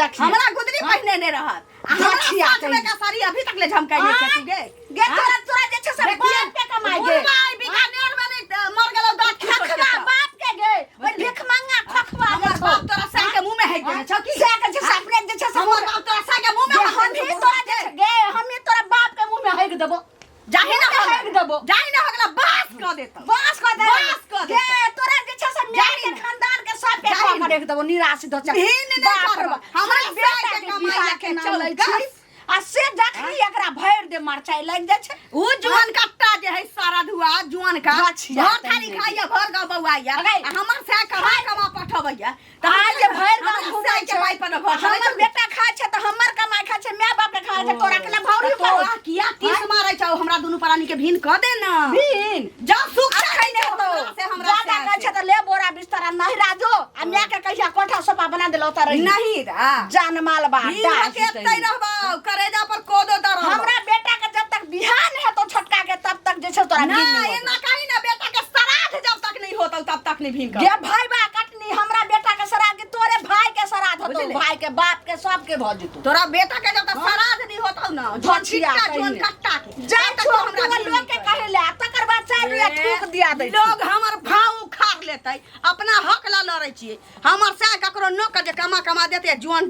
देखिए। हमरा गुदरी पहिने ने रहत आ हमरा देखिया साथ में कहीं। का साड़ी अभी तक ले झमकाइले छै तू गे गे तोरा तोरा जे छै से बाप के कमाई गे बुढ़बा आई बीकानेर में नहीं मर गेलौ दांत खिसोट के खखवा बाप के गे ओइ भिख मंगा खखवा हमर बाप तोरा साई के मुंह में है देने छौ की से के जे से अपने जे छै से हमर बाप तोरा साई के मुंह में गे हक हम देने ही छौ, तोरा जे छै गे हम ही तोरा बाप के मुंह में हक देबो जाहि ना मुंह में हगला हक देबो जाहि ना हगला बास क देतौ बांस कऽ दे बांस कऽ गे देतौ। तोरा जे छै से माय जाहि के ना। खानदान के सब के जाहि खा ना। के रख देबो निराश दो भिन्न नहि करबो। हमरा बेटा साई के के कमाई बियाह लए के के नाम लै चौकस। छी आ से जखनी एकरा भरि दे मरचाई लागि जाइ छै उ जुआन कट्टा जे है सारा धुआ जुआन का गछिया भर तनी थाली खाइया भर गाँव बौआइया अगै। आ हमर से कमा कमा पठबैया तऽ आइ जे भरि गाँव घुमै के छै पाइ पर घर चलै हमर छौ। बेटा खाइ छै तऽ हमर कमाइ खाइ छै माय बाप के खाइ छै तोरा के भौरी तऽ तोरा किया तीस मारै छौ हमरा दुनू प्राणी के भिन कऽ दे ना भिन जा सुख अखन छै हेतौ हमरा से हमरा ज्यादा से कहै छै तऽ ले बोरा बिस्तर आ नहीं राजो आ माय के कहिया कोठा सोफा बना देलौ तऽ रही नहीं रा जान माल बा भिन होके एतै रहबौ करेजा पर कोदो दरबौ हमरा बेटा के जब तक बियाह नहीं हेतौ छोटका के तब तक जे छै तोरा ना भिन नहीं होतौ। एना कही ना बेटा के श्राद्ध जब तक नहीं होतौ तब तक नहीं भिन कर गे भाई बा कटनी हमरा बेटा के श्राद्ध के तोरे भाई के श्राद्ध होतौ बुझले? भाई के बाप के सबके भऽ जेतौ तोरा बेटा के जब तक श्राद्ध नहीं होतौ ना जोन झोंझिया चिट्टा कहीं जोन नहीं। कट्टा के जा तब तक छो तो हमरा हमरा भिन लोग के नहीं कहे ले तकर बाद चारि रुपया ठोक दिया दै छै। लोग हमर भाव उखाड़ लेतै अपना हक ला लड़ै छियै हमर से ककरो नौकर जे कमा कमा देतै जुअन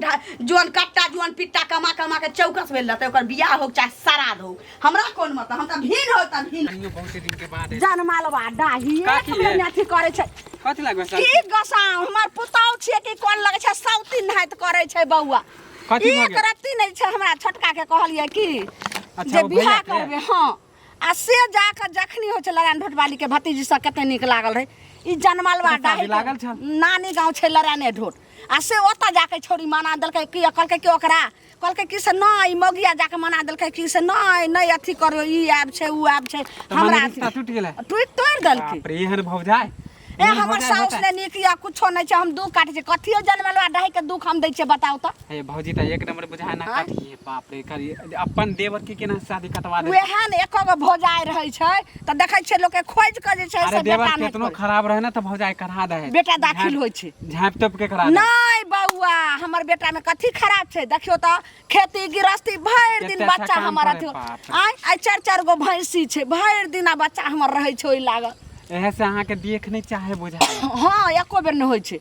जुअन कट्टा जुअन पिट्टा कमा कमा के चौकस भेल रहतै ओकर बियाह हो चाहे श्राद्ध हो हमरा कोन मतलब हम तऽ भिन हो तऽ भिन कनियो बहुते दिन के बाद जनमालवा डाही का की एक है? अथी करै छै कथी लागबै सर की गसाउ हमर पुतहु छियै कि कोन लगै छै सौती नहाइत करै छै बौआ कथी भऽ एक गेल? रत्ती नहि छै हमरा छोटका के कहलियै की अच्छा, जे ओ बियाह भैया के? करबै हँ आ से जाकऽ जखनी होइ छै लड़ाइन ढोटवाली के भतीजी सब कते नीक लागल रहै ई जनमलवा तऽ शादी डाही के लागल छल। नानी गाँव छै लड़ाइने ढोट आ से ओतऽ जाके छौड़ी मना देलकै कि कहलकै कि ओकरा कहलकै कि से नहि मौगिया जाके मना देलकै कि से नहि नहि अथी करियौ ई आब छै ओ आब छै तऽ माने हमरा रिश्ता टूटि गेलै टूटि तोड़ि देलकै बाप रे एहन भौजाइ ए एहन हमर भौजाइ साउस होतै? ने नीक या कुछो नहि छै हम दुख काटै छियै कथियो जनमलवा डाही के दुख हम दै छियै बताउ तऽ हे भौजी तऽ एक नंबर बुझाय ना काटिए बाप रे करी अपन देवर के केना शादी कटवा दे वएह ने एको गो भौजाइ रहै छै तऽ देखै छियै लोकके खोजि कऽ जे छै अरे से देवर बेटा नहि केतनो करै। खराब रहे ना तऽ भौजाइ करा दे बेटा दाखिल होइ छै झाँपि तोप के करा दे नहि बौआ हमर बेटा में कथी खराब छै देखियौ तऽ खेती गृहस्थी भरि दिन कते अच्छा बच्चा काम हमर करे, अथी बाप रे। आइ आइ चारि चारि गो भैंसी छै भरि दिन आ बच्चा हमर रहै छै ओहि लागल एहे से अहाँके देख नहि चाहे बुझाय हँ एको बेर नहि होइ छै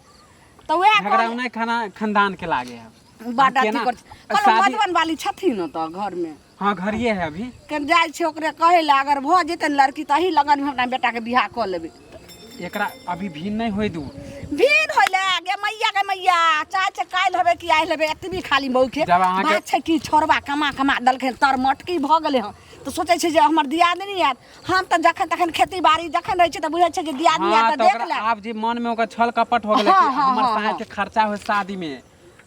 तऽ वएह झगड़ा कहलियै, नहि खाना खानदान के लागे है बड अथी केना- करै छै कहलहुँ शादी मधुबन वाली छथिन ओतऽ घरमे हाँ घरिये है अभी के जाइ छै ओकरे कहै लए अगर भऽ जेतै ने लड़की तऽ एही लगनमे अपना बेटाके बियाह कऽ लेबै एकरा अभी भीन नहीं होय दू भीड़ होइले गे मैया गे मैया चाहे छै काल्हि हेबै कि आइ हेबै एतबी खाली मौके जब अहाँके- बात छै कि छोड़बा कमा कमा देलखिन तर मटकी भऽ गेलै हँ तऽ सोचै छै जे हमर दियादनी आयत हम तऽ जखन तखन खेती बाड़ी जखन रहै छै तऽ बुझै छै जे दियादनी हाँ आयत तऽ तऽ देख ओकरा ले आब जे मन में ओकर छल कपट हो गेलै हाँ, कि हाँ, हमर हाँ, साय हाँ। के खर्चा हो शादी में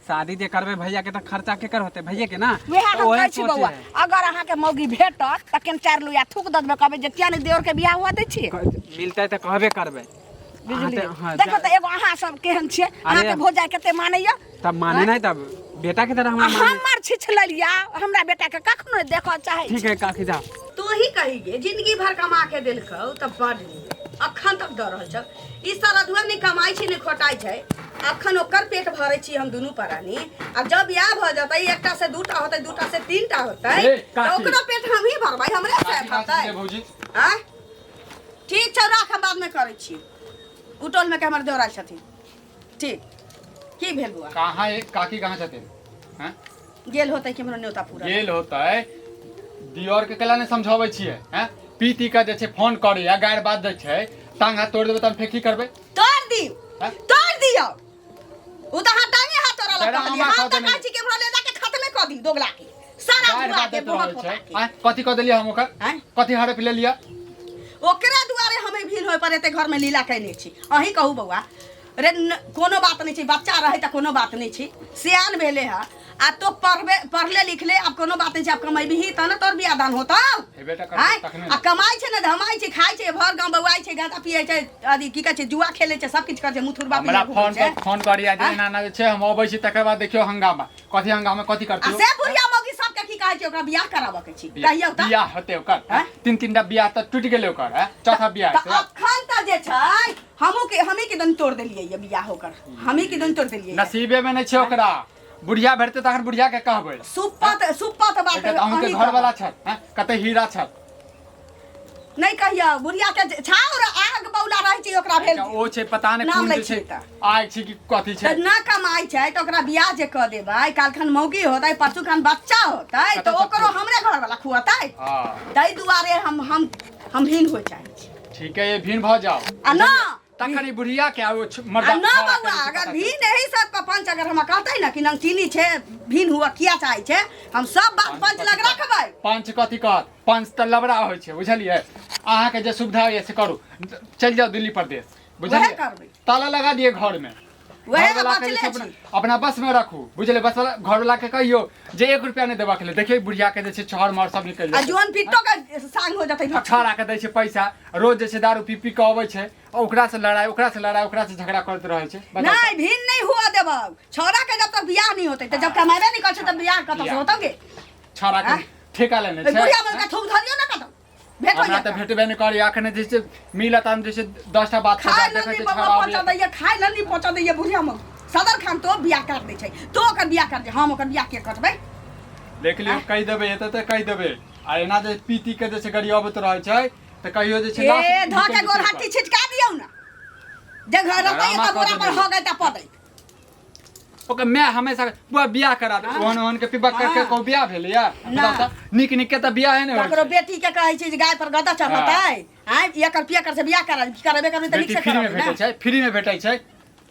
शादी जे करबै भैया के तऽ खर्चा केकर होतै भैया के ना वएह तऽ हम ओहे कहै छी सोचे बौआ है। अगर अहाँके मौगी भेटत तऽ केन चारि लोहिया थूक दऽ देबै कहबै जे किया नहि देवर के बियाह हुआ दै छियै मिलतै तऽ कहबे करबै अहाँ बुझलियै तऽ- हाँ, देखो जा- तऽ एगो अहाँ सब केहन छियै अहाँके भौजाइ कते मानैया तब माने नहीं तब बेटा के तरह हमरा माने हमर छिछललिया हमरा बेटा के कखनो नहि देखऽ चाहै ठीक है काकी जाओ तू ही कही गे जिंदगी भर कमा के देलकौ तऽ बड नीक अखन तक दऽ रहल छौ ई सरधुआ नहि कमाइ छै नहि खोटाइ छै अखन ओकर पेट भरै छी हम दुनू प्राणी आ जब बियाह भऽ जेतै एकटा से दूटा होतै दूटा से तीनटा होतै ए, तऽ काकी। ओकरो पेट हमही भरबै हमरे से काकी, भरतै काकी, भौजी आँय ठीक छौ राख हम बादमे करै छी उटोलमे के हमर देवराज छथिन ठीक की भेल बौआ कहाँ है काकी कहाँ छथिन हैं गेल होतै कि हमरो न्योता पूरा गेल होतै दियोर के केला नहि समझाबै छियै हैं पी ती के जे छै फोन करैया गारि बात दै छै टांग हाथ तोड़ि देबै तहन फेर की करबै तोड़ दियौ हैं? तोड़ दियौ उ तऽ अहाँ टांगे हाथ तोड़ा जरा लग कहलियै हमरा हम खा तऽ देने। कहै छी कि हमरा ले जाके खत्मे कऽ दी दोगला के सारा गारि बुआ बात के दैत बहुत रहै होता छै के आँय कथी कऽ देलियै हम ओकर आँय? कथी हड़प लेलियै ओकरा दुआरे हमे भीड़ होय पर एते घर में लीला कैने छी अहीं कहू बौआ रे कोनो बात नहीं छै बच्चा रहे तऽ कोनो बात नहीं छै सियान भेले है आ तो पढ़बे पढ़ले लिखले आब कोनो बात नहीं छै आब कमेबही तहन ने तोर बियाह दान होतौ हेबे टा करतै आँय? तखने आ कमाइ छै ने धमाइ छै खाइ छै भर गाँव बौआइ छै गाँजा पियै छै अथी की कहै छै जुआ खेलै छै सब किछु करै छै मुथुरबा हमरा पीने फोन घुमै छै पर फोन करिया जे आँय? एना एना जे छै हम अबै छी तकर बाद देखियौ हंगामा कथी हंगामा कथी आ करतै से बुढ़िया मौगी सबके की कहै छै ओकरा बियाह कराबऽ के छै कहियौ तऽ बियाह होतै ओकर आँय? तीन तीन टा बियाह तऽ टूटि गेलै ओकर आँय? चौथा बियाह तऽ हेतै अखन तऽ जे छै हमहूँ के हमही के दन तोड़ देलियै ये बियाह ओकर हमही के दन तोड़ देलियै ये। नसीबे में नहि छै ओकरा बुढ़िया भेटतै तखन बुढ़िया के कहबै। सुपत सुपत बात। एकर अहूँके अहीं घर वाला कहब। छथि हैं, कते हीरा छथि। नहि कहियौ बुढ़िया के छाउर आग बौला रहै छै ओकरा भेल। एकटा ओ छै पता नहि नाम कोन लै जे छै छियै तऽ। आगि छै कि कथी छै। तऽ न कमाइ छै तऽ ओकरा बियाह जे कऽ देबै, काल्हिखन मौगी होतै, परसू खन बच्चा होतै, तऽ कतऽ ओकरो हमरे घरवाला खुअतै। हँ। ताहि दुआरे हम हम हम भिन्न होइ चाहै छी। ठीक है, ये भिन्न भऽ जाओ। आ न तखन ई बुढ़िया के आ ओ मर्दा आ न छौड़ा के बौआ जे छै अगर पता भिन्न एहि सब पर पंच अगर हमरा कहतै ने कि नमकीनी छै भिन्न हुआ किया चाहै छै, हम सब बात पंच लग रखबै। पंच कथी कहत? पंच तऽ लबड़ा होइ छै, बुझलियै? अहाँके जे सुविधा होइए से करू, चलि जाउ दिल्ली परदेश, बुझलियै? करबै। ताला लगा दिए घर में। वएह घरवला के जे बचले छै अपना छी। अपना बस में रखू, बुझलियै? बस वाला घरवला के कहियौ जे 1 रुपया नहि देबाक लेल। देखियौ बुढ़िया के जे छै छहर महर सब निकलि आ जाइ छै। जोन पिट्टो के संग हो जेतै भक्त। छाड़ा के दै छै पैसा, रोज जे छै दारू पी पी के अबै छै, आ ओकरा से लड़ाई, ओकरा से लड़ाई, ओकरा से झगड़ा करैत रहै छै। बताउ। नहीं भिन्न नहीं हुआ देबौ छौड़ा के जब तक बियाह नहीं होतै, तऽ जब कमेबे नहीं करै छै तऽ बियाह कतऽ से होतौ गे? छाड़ा के आँय? ठेका लेने ओहि छै। बुढ़िया मन के थूक धरियौ ने कतौ भेटो। हमरा तऽ भेटबे नहि करी अखन जे छै मिलत, हम जे छै 10टा बात खाय देखै लनी छै बौआ छौड़ा पहुँचा अबैया। दैया, खाय लनी पहुँचा दैया। बुढ़िया मन सदर खान तो बियाह कर दै छै, तो ओकर बियाह कर दे, हम ओकर बियाह के करबै? देख लियौ, कहि देबै एतऽ तऽ कहि देबै, आ एना जे पी ती के जे छै गड़ी अबैत रहै छै तऽ कहियो जे छै लाश ए धऽ के निकलि जेतै। गोरहट्टी छिटका दियौ ने जे घर रहतै ड्रामा तऽ कऽ बोरा पर देबै। हो गए तऽ पदै। ओकर माय हमेशा बुआ बियाह करा दे, ओहन ओहन के पिबा करके हाँ। कहू बियाह भेलै या? ना। बताउ तऽ, नीक नीक के तऽ बियाह ने होइ ककरो छै। बेटी के कहै छै जे गाय पर गदा चढ़तै आँय एकर पियकर से बियाह करा करेबे करबै तऽ नीक बेटी से फ्री में करबै भेटै ने। छै, फ्री में भेटै छै।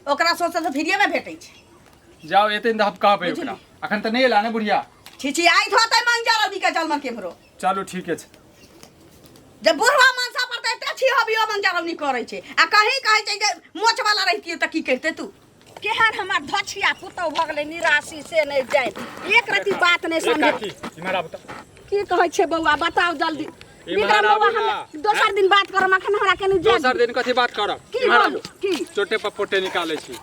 ओकरा सोचै तऽ फ्रीए में भेटै छै। जाओ एते तऽ हम कहबै बुझली। ओकरा। अखन तऽ नहि एला ने बुढ़िया। छिछियाइत होतै मंजर अभी के जलमन केम्हरो। चलू ठीके छै। जे बुढ़वा मनसा पर तऽ एते छिहबियो मंजरौनी करै छै आ कहीं कहै छै जे मोच वाला रहितियै तऽ की करितै तू? केहन हमर धछिया पुतहु भऽ गेलै निराशी से नहि जाय, एक रति बात नहि समझे। काकी इम्हर आबू तऽ। की कहै छै बौआ, बताउ जल्दी। इम्हर विक्रम बौआ आबू ना। हम दोसर दिन बात करब, अखन हमरा कनि जाय दोसर दिन कथी बात करब? की इम्हर बोलू आबू। की चोटे पर पोटे निकालै छी।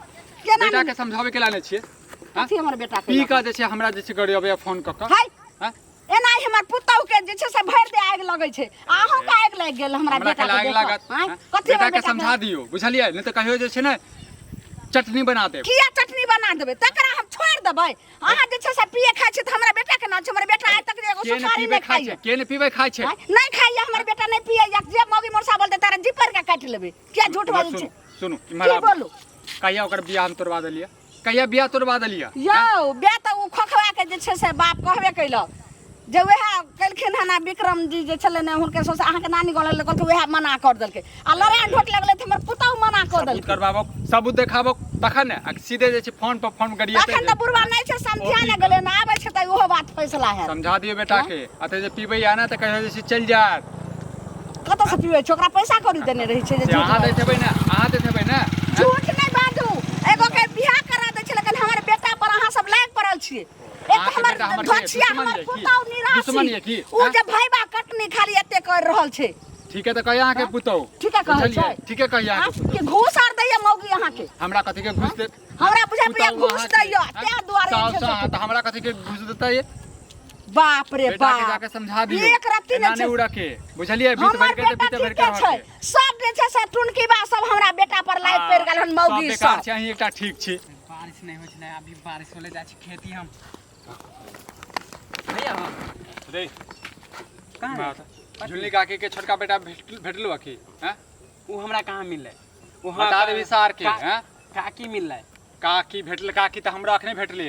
केना बेटा के समझाबै के लाने छियै? हाँ? कथी हमर बेटा के पी कऽ जे छै हमरा जे छै गड़ी अबैया फोन कऽ कऽ। हाय हाँ? एना ही हमर पुतहु के जे छै से भरि दे आगि लगै छै, आ अहूँ के आगि लागि गेल हमरा हमरा बेटा के के आगि देख लागत। कऽ। आँय? हाँ? कथी बेटा हमर के बेटा समझा दियौ, बुझलियै? नहि तऽ कहियो जे छै ने चटनी बना देब। किया चटनी बना देबै? तकरा हम छोड़ि देबै? अहाँ जे छै से पिए खाइ छी तऽ हमरा बेटा के नाम छै? हमर बेटा आइ तक एगो के ने सुपारी पीबै नहि खाइ छै? खाइए। के ने पीबै खाइ छै? आँय? नहि खाइए हमर बेटा, नहि पिए। जे मौगी मोरसा बोलतै तारा जीपर के काटि लेबै। किया झूठ बाजै सुनू छै? सुनू, इम्हर की आबू। बोलू? कहिया ओकर बियाह हम तोड़वा देलियै? कहिया बियाह तोड़वा देलियै? यौ बे तऽ ओ खोखवा के जे छै से बाप कहबे कैलक जे वएह केलखिन हन, आ विक्रम जी जे छलै ने हुनके सौंसे अहाँके नानी गाँव लगलै, कहलकै वएह मना कर देलकै, आ लड़ाइ ढोट लगलै तऽ हमर पुतहु मना कऽ सबूत देलकै। करबाबो, सबूत देखाबो तखन ने, आ सीधे जे छै फोन पर फोन गरियेतै। अखन तऽ बुढ़वा नहि छै, समझा ने गेलै ने, आबै छै तऽ ओहो बात फैसला हैत। समझा दियौ बेटा के, आ तऽ जे पीबै या ने तऽ कहियो जे छै चलि जायत। कतऽ से पीबै छै? ओकरा पैसा कौड़ी देने रहै छै जे से झूठ अहाँ बाजू। दैत हेबै ने, अहाँ दैत हेबै ने? झूठ नहि बाजू। एगो के बियाह करा दै छै, लेकिन हमर बेटा पर अहाँ सब लागि पड़ल छियै। एक अहाँके हमर बेटा हमर के धछिया दुश्मन हमर ये की? पुतहु दुश्मन निराशी ये की? ओ हाँ? जे भैबा कटनी खाली एते कर रहल छै। ठीक है तऽ कहिया अहाँके पुतहु ठीके कहै बुझलियै? छै। ठीके कहिया हाँ? अहाँके पुतहु कि घूस आर दैया मौगी अहाँके? हमरा कथी के घूस दे? हमरा बुझाइ पड़ैया पुतहु घूस अहाँके, दैया, हाँ? तें दुआरे जे साउस छै से- अहाँ तऽ हमरा कथी के घूस देतै? बाप रे बेटा के बाप, जाके समझा दियौ। एक रत्ती एना नहि नहि छै। उड़ऽ के, बुझलियै? बीत हमर भरि के तऽ बेटा बीत भरि के ठीके छै। रहऽ के। सब जे छै से टुनकी बा सब हमरा बेटा पर लागि पड़ि गेल हन मौगी सब बेकार सब। छै, अहीं एकटा ठीक छी। बारिश नहि होइ छलै, अभी बारिश होले, जाइ छी खेती हम। भैया हाँ। रे कहाँ बात झुल्ली काकी के छोटका बेटा भेटलो की हैं? ओ हमरा कहाँ मिललै? ओ बता देबी सार के। हैं? काकी मिललै। काकी भेटल? काकी तऽ हमरा अखने भेटलै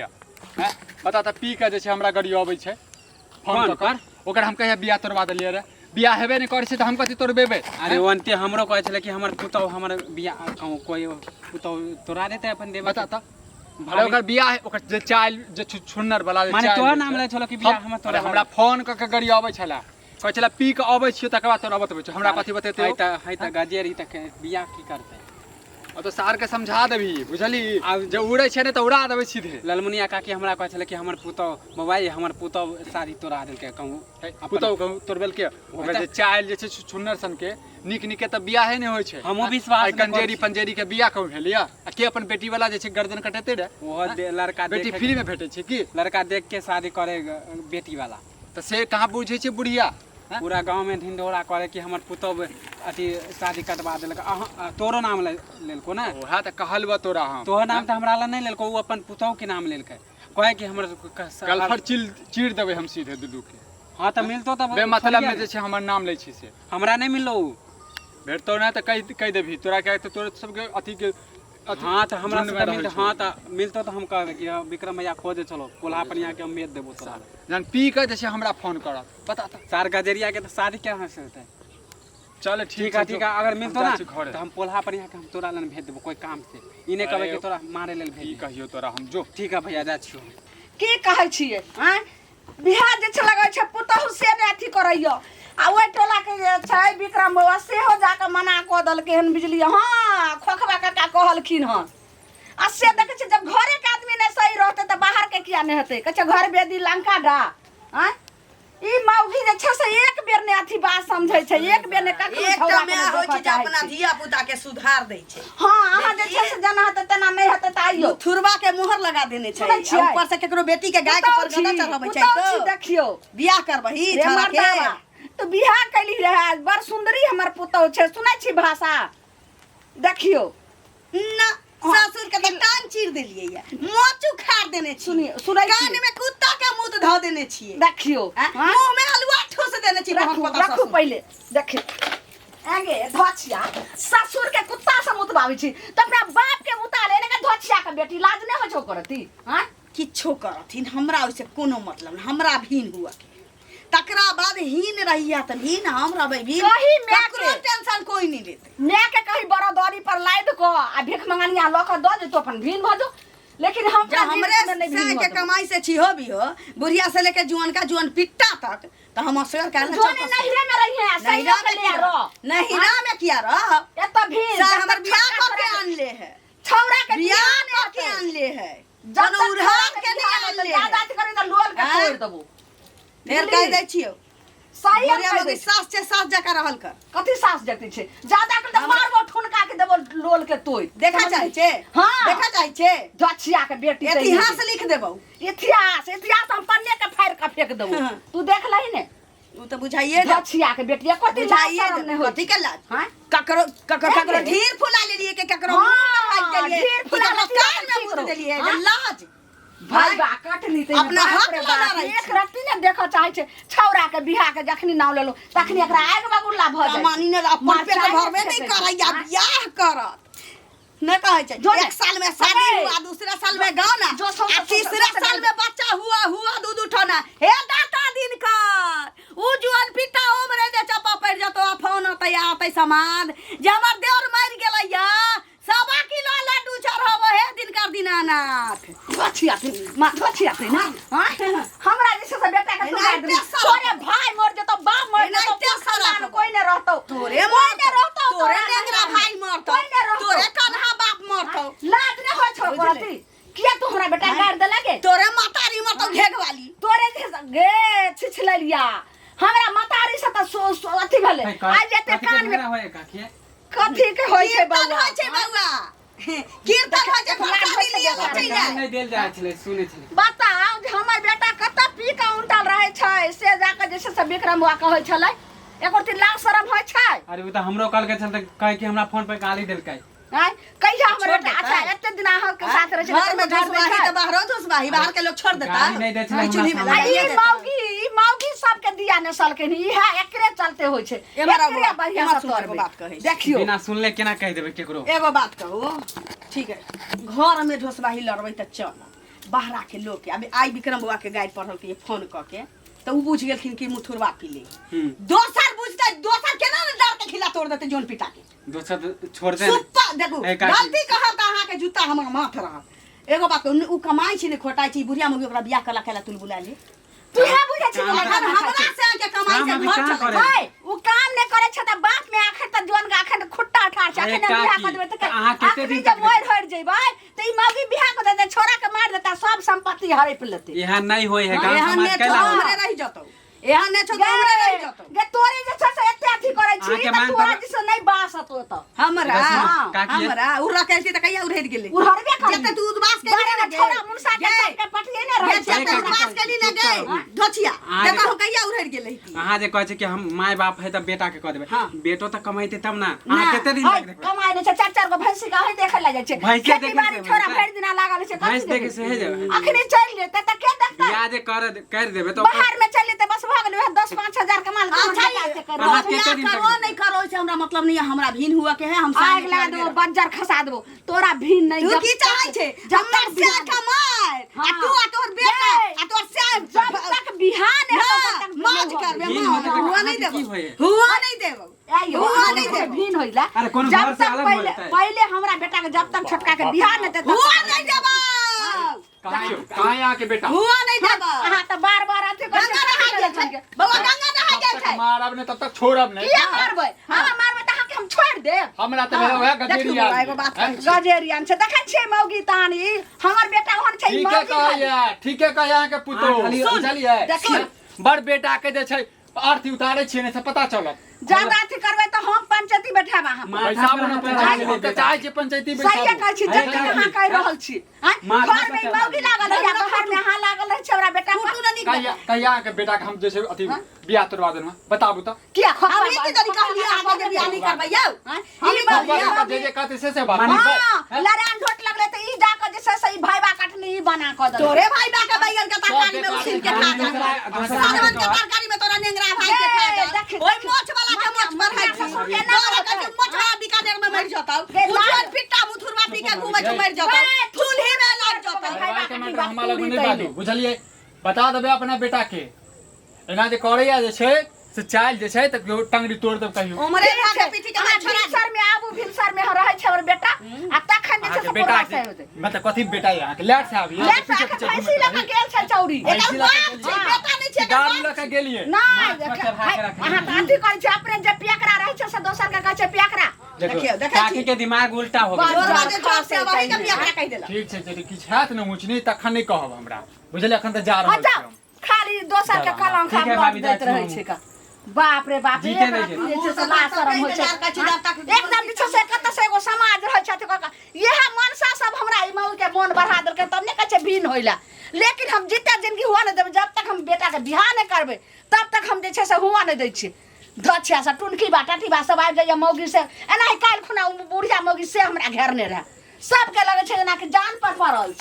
हैं। बता तऽ, पी के जे छै हमरा गाड़ी अबै छै फोन फोन कऽ कऽ। ओकर हम कहिया बियाह तोड़वा देलियै रे? बियाह हेबे नहि करै छै तऽ हम कथी तोड़बेबै? अरे ओनते हमरो कहै छलै कि हमर पुतहु हमर बियाह कहूँ कोइ पुतहु तोड़ा देतै अपन देवर। बता तऽ, अरे ओकर बियाह ओकर जे चालि जे छुन्नर वाला जे माने चालि तोहर जे नाम छै। लै छलो कि बियाह हमर तोरा अरे हमरा फोन कऽ के गाड़ी अबै छलै, कहै छलै पी के अबै छियै तकर बाद तोरा बतबै छियौ। हमरा कथी बतेतै? है तऽ है तऽ गजेरी तऽ बियाह की करतै? आ तऽ सार के समझा देबही, बुझली? आब जे उड़ै छै ने तऽ उड़ा देबै सीधे। ललमुनिया काकी हमरा कहै छलै कि हमर पुतहु बौआ हमर पुतहु शादी तोड़ा देलकै कहूँ। पुतहु कहूँ तोड़बेलकै? ओकर जे चालि जे छै छुन्नर सन के, नीक नीक के तऽ बियाहे नहि होइ छै। हमहूँ विश्वास आइ नहि करै कंजेरी छी। पंजेरी के बियाह कहूँ भेल या? आ के अपन बेटी वाला जे छै गर्दन कटेतै रे? ओहो लड़का बेटी देखे फ्री में भेटै छै की? लड़का देख के शादी करे बेटी वाला। तऽ से कहाँ बुझै छै बुढ़िया? हैं? पूरा गाँव में ढिंढोरा करे कि हमर पुतहु अथी शादी कटवा देलक। अहाँ तोरो नाम लेलको ने? ओएह तऽ कहलबऽ तोरा हम। तोहर नाम तऽ हमरा लए नहि लेलको, ओ अपन पुतहु के नाम लेलकै। कहे कि हमर गलफर चिल चीर देबै हम सीधे दुनू के। हाँ तऽ मिलतो तऽ बेमतलब में जे छै हमर नाम लै छी से। हमरा नहि मिललो उ। भेटतौ नहि तऽ कहि कहि देबही तोरा के तऽ तोरे सबके अथी के हाँ तऽ हमरा से तऽ मिलतो। हाँ तऽ मिलतो तऽ हम कहबै कि हाँ, विक्रम भैया खोजे चलो कोल्हा पर यहाँ के हम भेज देबो तोरा। जहन पी के जे छै हमरा फोन करत बता तऽ। सार गजरिया के तऽ शादी केना से हेतै? चल ठीक है ठीक है, अगर मिलतो ना तऽ हम पोल्हा पर यहाँ के हम तोरा लन भेज देबो कोई काम से। ई नहि कहबै कि तोरा मारे लेल भेज। की कहियो तोरा हम जो। ठीक है भैया जा छियो। की कहै छियै आँय बिहार जे छै लगै छै पुतहु से नहि अथी करैया आ ओहि टोलाके जे छै विक्रम बौआ सेहो जाकऽ मना कऽ देलकै हन बिजली। हँ खोखबा काका कहलखिन हन आ से देखै छियै जब घरेके आदमी नहि सही रहतै तऽ बाहरके किया नहि हेतै? कहै छै घर बेदी लंका डा। आँय ई मौगी जे छै से एक बेर नहि अथी बात समझै छै, एक बेर नहि कखनो एकटा झगड़ा माय के होइ छै देखऽ जे चाहै अपना छै। धिया पुता के सुधार दै छै। हाँ अहाँ जे छै से जेना हेतै तेना नहि हेतै तऽ आइयो थुरबा के मोहर लगा देने छै। सुनै छियै? आ ऊपर से केकरो बेटी के गाय के पुतहु परगना छी, चढ़ाबै छै पुतहु छी तो देखियौ बियाह करबही रे छौड़ा के। मर्दाबा तो बियाह कैली रहे, बड़ सुंदरी हमर पुतहु छै। सुनै छी भाषा देखियौ ना ससुर के तऽ टांग चीर देलियै या मोच उखाड़ देने छी। सुनियो सुनै कान छी में कुत्ता के मुंह धऽ देने छियै। देखियौ आँ? हाँ? मुंह में हलुआ ठूस देने छी। रखू रखू पहिले देखियौ आगे धोछिया ससुर के कुत्ता से मुतबाबै छी तऽ अपना बाप के मुता ले ने धोछिया के बेटी लाज नहि होइ छौ करती? हाँ किछो करथिन हमरा ओहिसे कोनो मतलब नहीं, हमरा भीन हुआ के तकरा बाद हीन रहिया तऽ भीन हम रहबै भीन। कही माय ककरो के। टेंशन कोई नहीं लेते। माय के कही बड़दौरी पर लादि कऽ आ भीख मंगनिया लऽ कऽ दऽ जेतौ अपन भीन भऽ जो, लेकिन हम जब हमरे से के कमाई से छिहो भी हो बुढ़िया से लेके जुअनका जुअन पिट्टा तक तो हम असगर काहे जोने नहिरे में रही है सही नहिरा के में ले किया रह नहिरा में किया रह एत भीन से जब हमर तक बियाह छोटका कऽ के छोरा आनले है, छौड़ा के बियाह बियाह कऽ के आनले है, जब कोनो तक उड़हा छौड़ा के के नहीं बियाह आनले नहीं है। ज्यादा अथी करी तऽ लोल के हाँ? तोड़ देबो। फेर कहि दै छियौ सही हम बुढ़िया कहि मौगी दै छी। सास छै सास जकाँ रहल कर। कथी सास जते छै? ज्यादा कर तऽ मारबो ठुनका के देबो लोल के तोड़। देखा चाहै छै? हाँ। देखा चाहै छै? दक्षिया के बेटी तैं इतिहास लिख देबौ। इतिहास इतिहास हम पन्ने के फाड़ि के फेंक देबो। हाँ। तू देख लही ने उ तऽ बुझाइए दे। दक्षिया के बेटी कथी लाज बुझाइए शरम दे। नहि होइ कथी के लाज? हाँ? ककरो ककरो हे ककरो गे। ढीर फुला लेलिए के ककरो हाँ, मुंह में राखि देलिए ढीर कि फुला ककरो लेलिए, कान में ठीक मुँह रहो। देलिए हाँ? जे लाज। भाई बा कटनी ते अपना बाप हक रे वाला बाप, रहै एक छै। रत्ती ने देखऽ चाहै छै छौड़ा के बियाह के जखनी नाम लेलो तखनी एकरा आगि बगुला भऽ जाइ छै। कमानी ने अपन पेट मरचाइ भरबे ने नहीं फेकै छै। करैया हाँ? बियाह करत न कहै छै। जो ने। एक साल में शादी हे। हुआ, दूसरे साल में गाना जो सौ- आ सौ- सौ- तीसरे सौ- साल में बच्चा हुआ हुआ दू दू ठोना। हे दाता दिन कर उ जुअन पिता उमरे जे चपा पड़ जतो आ फोन अतै आतै समाद जे हमर देवर मरि गेलै या 1.25 किलो लड्डू चढ़ाबो हे दिनकर दीनानाथ। धोछिया तू माँ धोछिया तू ना हाँ? हमरा जे छै से बेटा के तू एनाहिते मारि देबही। सारा तोरे भाई मर जेतौ बाप मर जेतौ एनाहिते सारा खानदान कोई नहि रहतौ। तोरे कोई नहि रहतौ तोरे तोरा नेंगरा नहिरा में। भाई मरतौ कोई नहि रहतौ। तोरे कन्हा बाप मरतौ। लाज नहि होइ छौ बुझले। करती किया तू हमरा बेटा गारि देलक गे? तोरे मातारी मरतौ घेघ वाली। तोरे जे गे छिछललिया हमरा मतारी से तऽ अथी भेलै। आइ एते कान में होय काकी कथी के होइ छै कीर्तन बौआ? होइ छै बौआ, कीर्तन होइ छै, प्रसादी लिए लऽ चलि जाय। नहि देल जाइ छलै सुनै छलै। बताउ जे हमर बेटा कतऽ पी कऽ उनटल रहै छै से जाकऽ जे छै से विक्रम बौआ कहै छलै एको रत्ती लाज शरम होइ छै? अरे उ तऽ हमरो कहलकै छल तऽ कहै कि हमरा फोन पर गाली देलकै। आँय कहिया हमर छोड़ बेटा देतै? अच्छा एते दिन अहाँके साथ रहै छै घर में ककरो गारि दै धुसबाही छै? तऽ बाहरो धुसबाही, बाहर के लोग छोड़ देता। गाली नहि दै छलै ई चूल्ही में हमरा आ लगाइए ई देता। मौगी ई मौगी सबके दिया नेसलकै हन, इएह एकरे चलते होइ छै। एम्हर आउ एकरे बौआ, बढ़िआँ एम्हर से सुन एगो करबै। बात कहै छी। देखियौ बिना सुनले केना कहि देबै केकरो? एगो बात कहू ठीक है, घर में ढोसबाही लड़बै तऽ चल बाहरा के लोग के अभी आई विक्रम बौआ के गारि पढ़ल के फोन कऽ के तऽ उ बुझि गेलखिन कि मुथुरवा पी ले। दोसर बुझतै दोसर केना ने डार के खिला तोड़ देतै जोन पिटा के। दोसर छोड़ दे। सुप्पा देखू ए, काकी। गलती कहब तऽ अहाँके जूता हमर माथ रहत। एगो बात कहू, उ कमाइ छै ने खोटाइ छै, ई बुढ़िया मौगी ओकरा बियाह करला केला तुल बुला ले। तू इएह बुझै छी काम जे अखन खाना हमरा खाइ छै। से अहाँके कमाइ से काम अभी घर कहाँ चलै करै? है, उ काम नहि करै छै तऽ बाप में आखिर तऽ जौन के आखिर खुट्टा ठाढ़ छै। अरे अखन बियाह काकी, कऽ देबै तऽ तऽ अहाँ कते अखनी दिन जे तक मरि हरि जेबै तऽ ई मौगी बियाह कऽ देतै, छोड़ा के मारि देतै, सब संपत्ति हड़पि लेतै। इहा नहि होय है गाँव एहन समाज ने कैला छोड़ा होय? हमरे रहि जतौ। एहन नहि छौ तऽ उमरे रहि जतौ। गे तोरे जे छै से एते अथी करै छी अहाँके तऽ मान तोरा तब- जे से नहि बास हतो एतऽ। हमरा हाँ, काकी हमरा उड़ा कैलती तऽ कहिया उड़हरि गेलै? उड़हरबे करी। जते तू उदबास केली बारह ने गो छोड़ा मुनसा के गे, सबके पटिये ने रहै गे, छै। जते उदबास केली ने गे धोछिया अहाँ देखा हो कहिया उड़हरि गेलै। अहाँ जे कहै छै कि हम माय बाप है तऽ बेटा के कह देबै, हाँ। बेटो तऽ कमेतै तब ना। अहाँ ना, कते दिन है, तक देखबै? कमाइ नहि छै, चारि चारि गो भैंसी के अहीं देखै लए जाइ छै। भैंसे खेती देखै बाड़ी से छोड़ा होइतै। भरि दिना लागल छै, कथी भैंस देखै से हे जेबै। अखनी चलि जेतै तऽ के देखतै? बियाह जे कर कर देबै तऽ ओकर- बाहर में चलि जेतै बस भऽ गेलै, वएह 10-5 हजार कमा लेतै, अच्छा, हमरा बेटा से करबै। अहाँ बियाह कते दिन तक करो देखबै? नहि करो से हमरा मतलब नहीं है, हमरा भीन हुआ के है हम आगि सामने लगा कर देबो, देब। बज्जर खसा देबो तोरा भीन नहीं। तू जब की तक- चाहै छै? जब हमर तक से बिहान कमाय आ हाँ। तू आ तोहर बेटा गे, आ तोहर से जब तक बिहान ना, हेतौ तब तक मौज नहीं करबे भीन मौज होतै तऽ हुआ नहीं अहाँके की देबो, होइए? हुआ नहीं देबो, आइयो, हुआ नहीं अहाँके देबो, भीन होइला। अरे कोनो जब घर से तक अलग पहिले हो जेतै। पहिले हमरा बेटा के जब तक छोटका के बिहान हेतै तब हुआ तक- नहीं देबो, कहाँ कहाँ यहाँ के बेटा? हुआ नहीं देबो। अहाँ तऽ बार बार अथी करै गंगा छी, नहा गेल छै बौआ, गंगा नहा तब गेल तक छै। मारब नहीं तब तक छोड़ब नहीं। किया मारबै? हमरा मारबै तऽ अहाँके हम छोड़ि देब? हमरा तऽ भेल वएह गजेरी देखू बौआ, एगो आदमी बात हैं? गजेरियन छै, देखै छियै मौगी तहन ई हमर बेटा ओहन छै ई ठीके मौगी खाली। कहैया, ठीके कहैया अहाँके पुतोह। अहाँ खाली- बुझलियै? देखियौ। बड़ बेटा के जे छै अर्थी उतारे छियै ने से पता चलत। ज्यादा अथी करबै तऽ हम पंचायती बैठाब अहाँ पर। माथा बैसाबू पर ने हाथ पंचायती, रखने हम तऽ चाहै छियै पंचायती सहिए बैसाबू। कहै छी, अरे जतेक काकी, अहाँ कहि रहल छी आँय? माथा घर में पर मौगी लागल रहै बाहर में अहाँ लागल रहै छै हमरा बेटा पर। तू नहि नीक कहिया कहिया अहाँके बेटा के हम जे छै अथी बियाह तोड़वा देलहुँ, बताबू तऽ। किया खोखा हम ई की दरी कहलियै अहाँके जे बियाह नहि करबै यौ? आँय? हम ई ई मौगी- बाबा जे जे कहतै से से बात। माने- हाँ, लड़ान झोट लगलै तऽ ई जा कऽ जे छै से ई भाइबा काटनी ई बना कऽ देलकै। तोरे भाई बा के बैगन के तरकारी में उसिन के खा जा, दोसरा- सजमन के तरकारी में तोरा नेंगरा भाई के खा जा। देखी, ओइ देखी। मोछ वाला के मोछ पर है ससुर के ना तोरा के मोछ वाला बीकानेर में मर जतौ, गे, उज्जवल फिट्टा मुथुरवा पी के घूमै छौ मर जतौ, चूल्ही में लग जतौ। भाई के मैटर हमरा लग नहि बाजू, बुझलियै? बता देबै अपना बेटा के एना जे करैया जे छै से चालि जे छै तऽ केओ टंगरी तोड़ि देब कहियो। उमरे भाई के पीठी के अहाँ छोड़ा। भिनसर में आबू, भिनसर में रहै छै हमर बेटा आ तखन जे छै अहाँके से बेटा पूरा के सही होतै। मतलब कथी बेटा यऽ अहाँके? लेट से आबी लेट से आके भैंसी लऽ कऽ गेल छै चौरी। एकर बाप छै, बेटा नहि छै, एकर दारू बाप लऽ कऽ गेलियै। नहि माथ पर चढ़ा के रखने। अहाँ तऽ अथी करै छी, अपने जे पियकरा रहै छै से दोसर के कहै छै पियकरा। देखियौ, देखै काकी छी। के दिमाग उल्टा हो गेल। जोरबा जे जोर से वही के पियकरा कहि देलक। ठीक छै, यदि किछु हैत ने ऊँच नीच तखन नहि कहब हमरा, बुझलियै? एखन तऽ जा हँ रहल छी जाउ, हम। खाली दोसर के कलंक ठीक है हम भाभी, दैत जाइ रहै छी। छै का। बाप रे बाप, जीते एक नहि रत्ती छै। जे छै से लाज शरम होइ छै। एकदम जे छै से कतऽ से एगो समाज रहै छथि कऽ इएह मनसा सब हमरा ई मौगी के मोन बढ़ा देलकै, तब नहि कहै छै भिन्न होइला। लेकिन हम जिते जिनगी हुआ नहि देबै, जब तक हम बेटा के बियाह नहि करबै तब तक हम जे छै से हुआ नहि दै छियै। धछिया सब टुनकी बा टाटी बा सब आबि जाइए मौगी से एनाही। काल्हि खुना ओ बुढ़िया मौगी से हमरा घेरने रहए, सबके लगै छै जेनाकि जान पर पड़ल छै।